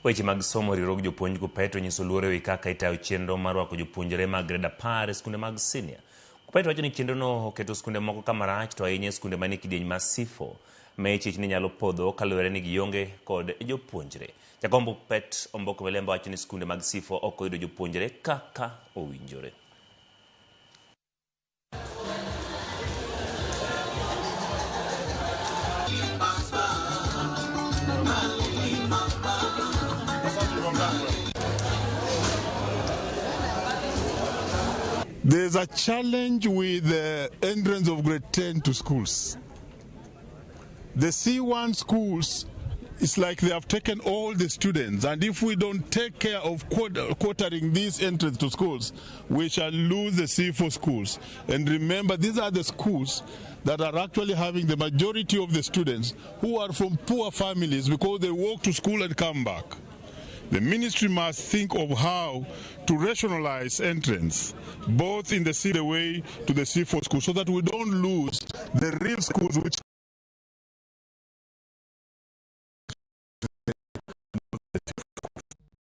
Weche mag somo riwruog jopuonj KUPPET onyiso luoro ewi kaka itayo chenro mar rwako jopuonjre mag grade 10 e skunde mag senior. KUPPET wacho ni chenrono oketo skunde moko kama rach to ahinya e skunde manie kidieny mar C4 ma ichich ni nyalo podho kaluwore ni gionge kod jopuonjre. Jakom KUPPET Omboko Milemba wacho ni skunde mag C4 ok oyudo jopuonjre kaka owinjore. There's a challenge with the entrance of grade 10 to schools. The C1 schools, it's like they have taken all the students, and if we don't take care of quartering these entrance to schools, we shall lose the C4 schools. And remember, these are the schools that are actually having the majority of the students who are from poor families because they walk to school and come back. The ministry must think of how to rationalize entrance, both in the C the way to the C4 school, so that we don't lose the real schools which